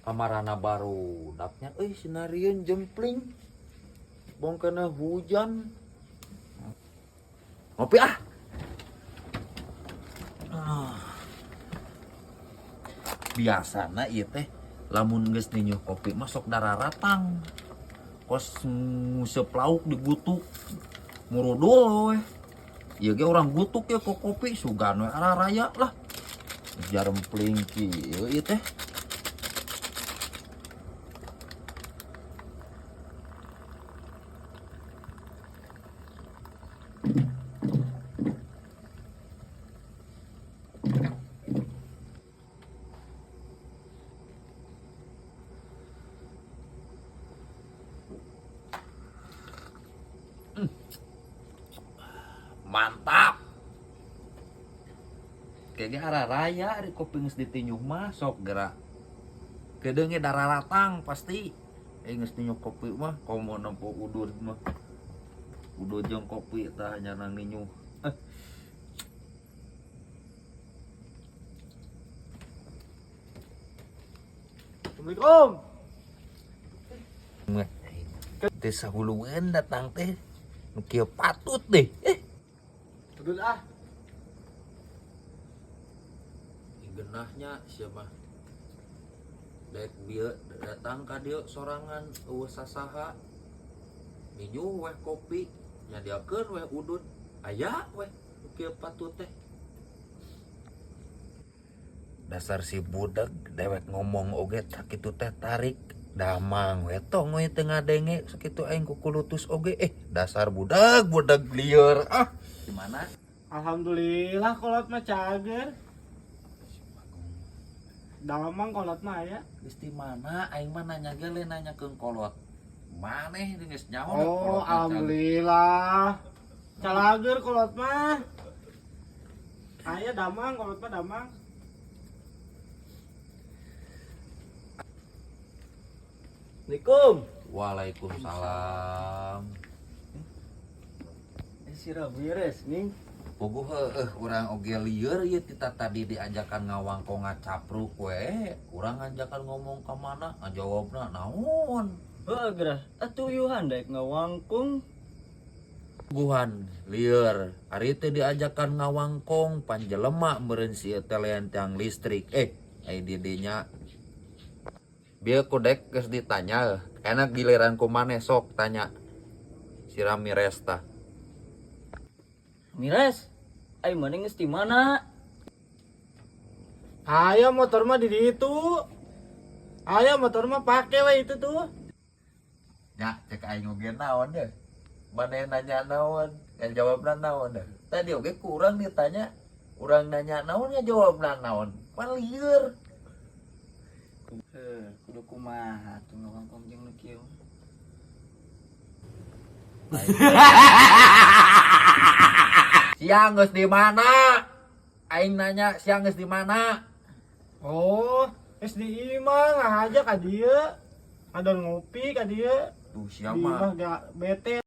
Kamarana barudaknya euy sinarieun jempling. Bongkena hujan. Ngopi ah. Ah. Biasana ieu teh lamun geus ninyuh kopi mah sok dararatang. Kos nguseup lauk digutuk murudul we. Ieu ge urang gutuk ya ku kopi sugan we araraya lah. Jarempling kieu ieu teh. Mantap. Kayaknya araraya ari kopi geus ditinyuh mah sok gerak. Kedeung ge dararatang pasti. Geus ninyuh kopi mah komo nempo udud mah. Udud jeung kopi tah nyanang ninyuh. Assalamualaikum. Teh sahulueun datang teh nu kieu patut deh. Udud ah. Genahnya sia mah. Daek bieu datang ka dieu sorangan eueuh sasaha. Ninyuh weh kopi, nyadiakeun weh udud. Aya weh nu kieu patut teh. Dasar si budak dewek ngomong oge tak kitu teh tarik damang we tong we teu ngadenge sakitu aing kukulutus oge dasar budak budak lieur ah. Gimana? Alhamdulillah kolot mah cager. Damang kolot mah aya. Geus di mana aing mah nanya ge lain nanyakeun kolot. Maneh geus nyaho Oh, kolot mah cager. alhamdulillah. Calager kolot mah. Aya damang kolot mah damang. Assalamualaikum. Waalaikumsalam. Si Ramirez nih. Puguh heueuh urang oge lieur ieu tita tadi diajakan ngawangkong ngacapruk we. Urang ngajakan ngomong ka mana ngajawabna naon. Heuh gerah, atuh yuhan daek ngawangkong. Puguhan lieur, ari teh diajakan ngawangkong panjelema meureun si ieu teh lean tiang listrik. Ai di dinya. Bieu ku dek geus ditanya, enak giliran ku maneh sok tanya si Ramirez tah. Ramirez, ai maneh geus di mana? Aya motor mah di ditu. Aya motor mah pake we itu tuh. Nya, cek aing oge naon deh. Maneh nanya naon, ngajawabna naon deh. Tadi oge kurang ditanya, urang nanya naon ngajawabna naon. Pan lieur. Heuh, kudu kumaha atuh ngawangkong jeung nu kieu. Siang geus di mana? Aing nanya siang geus di mana? Oh, geus di imah ngahaja ka dieu. Ngadon ngopi ka dieu. Tuh siang Di mah. imah ga bete.